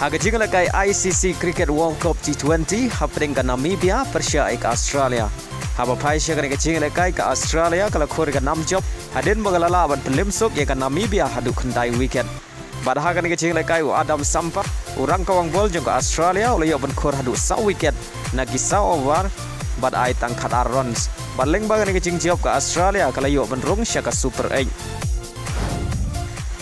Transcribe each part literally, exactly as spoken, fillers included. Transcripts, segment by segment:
Ha ka jingïalehkai I C C Cricket World Cup T twenty, hapdeng ka Namibia pyrshah ïa ka Australia. Haba phai sha kane ka jingïalehkai, ka Australia ka la khur ïa ka nam jop hadien ba ka la lah ban pynlip suk ïa ka Namibia haduh khyndai wicket. Bad ha kane ka jingïalehkai, u Adam Zampa, u rangkawang bol jong ka Australia, u la ïoh ban khur haduh saw wicket na ki saw over bad ai tang khatar runs. Bad lyngba kane ka jingjop, ka Australia ka la ïoh ban rung sha ka Super Eight.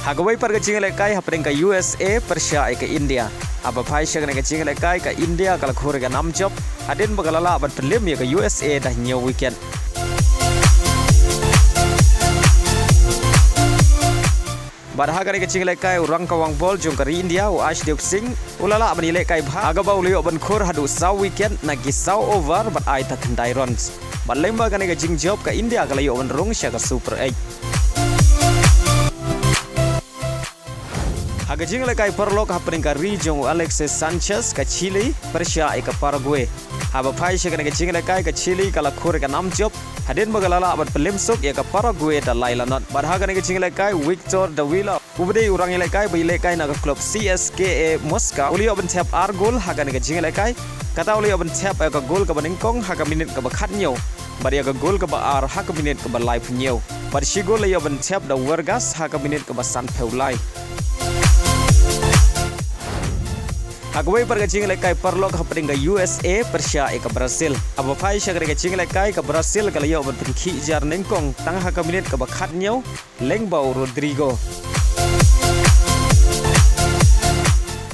Ha kawei pat ka jingïalehkai, hapdeng ka U S A pyrshah ïa ka India. Haba phai sha kane ka jingïalehkai, ka India ka la khur ïa ka nam jop hadien ba ka la lah ban pynlip ïa ka U S A da hynñiew wicket. Bad ha kane ka jingïalehkai, u rangkawang bol jong ka ri India, u Arshdeep Singh, u la lah ban ïalehkai bha ha kaba u la ïoh ban khur haduh saw wicket na ki saw over bad ai tang khyndai runs. Bad lyngba kane ka jingjop, ka India ka la ïoh ban rung sha ka Super Eight. Ha ka jingïalehkai paralok, hapdeng ka ri jong u Alexis Sanchez, ka Chile pyrshah ïa ka Paraguay. Haba phai sha kane ka jingïalehkai, ka Chile ka la khur ïa ka nam jop hadien ba ka la lah ban pynlip suk ïa ka Paraguay da lai la not. Bad ha kane ka jingïalehkai, Victor Davila, uba dei u rangïalehkai ba ïalehkai na ka klub C S K A Moscow, u la ïoh ban thep ar gol ha kane ka jingïalehkai. Kata u la ïoh ban thep ïa ka gol kaba nyngkong ha ka minit kaba khathynñiew, bad ïa ka gol kaba ar ha ka minit kaba laiphew hynñiew. Bad shi gol la ïoh ban thep da u Vargas ha ka minit kaba sanphew lai. Ha kawei pat ka jingïalehkai paralok, hapdeng ka U S A pyrshah ïa ka Brazil. Haba phai sha kane ka jingïalehkai, ka Brazil ka la ïoh ban pynkhih jar nyngkong tang ha ka minit kaba khathynñiew lyngba u Rodrygo.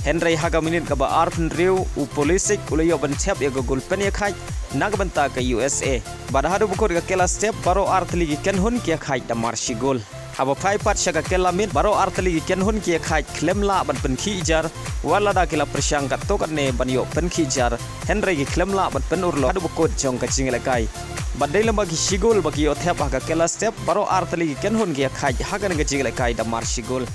Hynrei ha ka minit kaba arphew hynriew, u Pulisic u la ïoh ban thep ïa ka gol pynïakhaid na ka bynta ka U S A. Bad haduh ba kut ka kylla step, baroh artylli ki kynhun ki ïakhaid da mar shi gol. Haba phai pat sha ka kylla miet, baroh artylli ki kynhun ki ïakhaid khlem lah ban pynkhih jar, wat lada ki la pyrshang katto katne ban ïoh pynkhih jar, hynrei ki khlem lah ban pynurlong haduh ba kut jong ka jingïalehkai. Bad dei lyngba ki shi gol ba ki ïoh thep ha ka kylla step, baroh artylli ki kynhun ki ïakhaid ha kane ka jingïalehkai da mar shi gol.